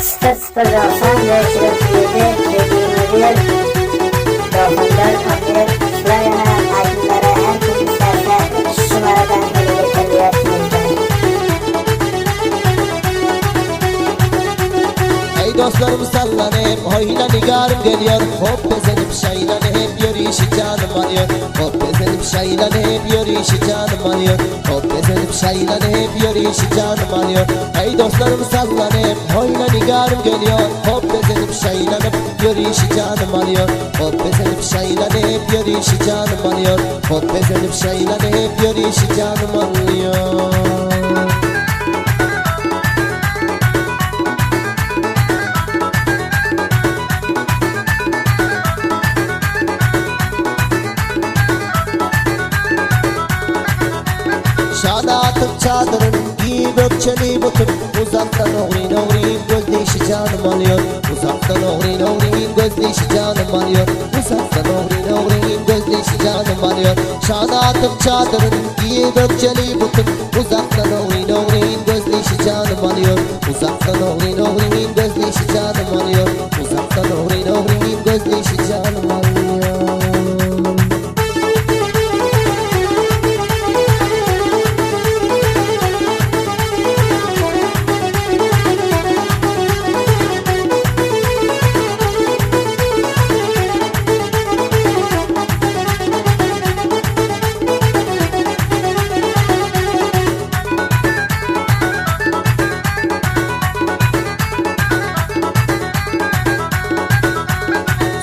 0 0 90 537 121 94 11 Şular ýaly aýdymlary her kim islese şu numaradan elýeterliýersiniz. Ey dostlarım sallanıp Hoyla nigarım geliyor. Hop bezenip şaylanıp Yürüyüşü canım alıyor. Hop bezenip şaylanıp Yürüyüşü canım alıyor. Hop bezenip şaylanıp Yürüyüşü canım alıyor. Ey dostlarım sallanıp Hoyla nigarım geliyor. Hop bezenip şaylanıp Yürüyüşü canım alıyor. Hop bezenip şaylanıp Yürüyüşü canım alıyor. Hop bezenip şaylanıp Yürüyüşü canım alıyor. Şana atıp çadırın giyip ökçeli butun. Uzaktan oğrin oğrin gözleyişi canım alıyor. Uzaktan oğrin oğrin gözleyişi canım alıyor. Uzaktan oğrin oğrin gözleyişi canım alıyor. Şana atıp çadırın giyip ökçeli butun. Uzaktan oğrin oğrin gözleyişi canım alıyor. Uzaktan oğrin oğrin gözleyişi canım alıyor. Uzaktan oğrin oğrin gözleyişi canım alıyor.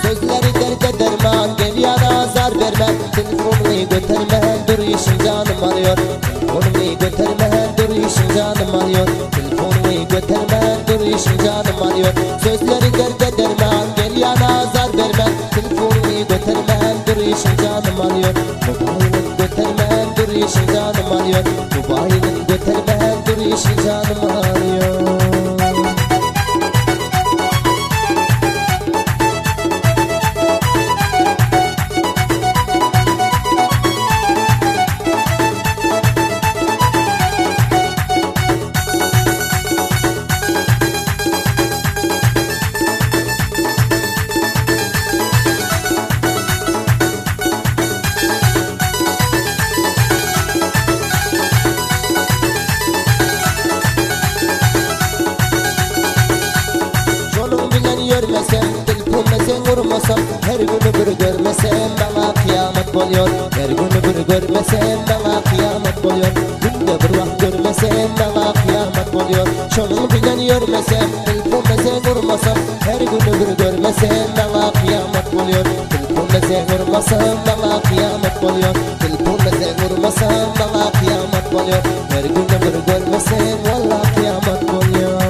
Sözleri derde derman Gel yana azar vermem. Telefonunu götürmem Duruşun canım alıyor. Telefonunu götürmem Duruşun canım alıyor. Telefonunu götürmem Duruşun canım alıyor. Sözleri derde derman Gel yana azar vermem. Telefonunu götürmem Duruşun canım alıyor. Mobilini götürmem Duruşun canım alıyor. Mobilini götürmem Duruşun canım alıyor. Şonun bilen yörmesem, telefon sen vurmasam, her günü bir görmesem bana kıyamet oluyor. Her günü bir görmesem bana kıyamet oluyor. Günde bir vakt görmesem bana kıyamet oluyor. Şonun bilen yörmesem, telefon sen vurmasam, her günü bir görmesem bana kıyamet oluyor. Telefon sen vurmasam bana kıyamet oluyor. Telefon sen vurmasam bana kıyamet oluyor. Her günü bir görmesem vallahi kıyamet oluyor.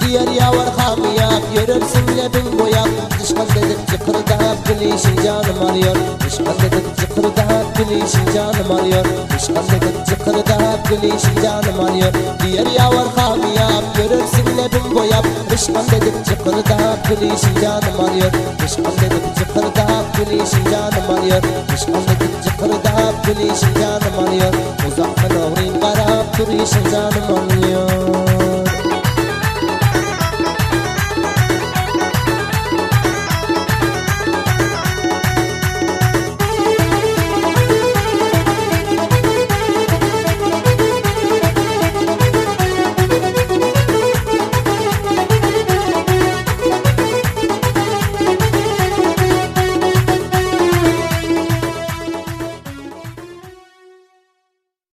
Diğer yavar hamiyap, yörürsün lebin boyap. Dışkan dedip çıkırdap, gülüşün canım alıyor. Dışkan dedip çıkırdap, gülüşün canım alıyor. Dışkan dedip çıkırdap, gülüşün canım alıyor. Diğer yavar hamiyap, yörürsün lebin boyap. Dışkan dedip çıkırdap, gülüşün canım alıyor. Dışkan dedip çıkırdap, gülüşün canım alıyor. Dışkan dedip çıkırdap, gülüşün canım alıyor. Uzaktan oğrin qarab, duruşun canım alıyor.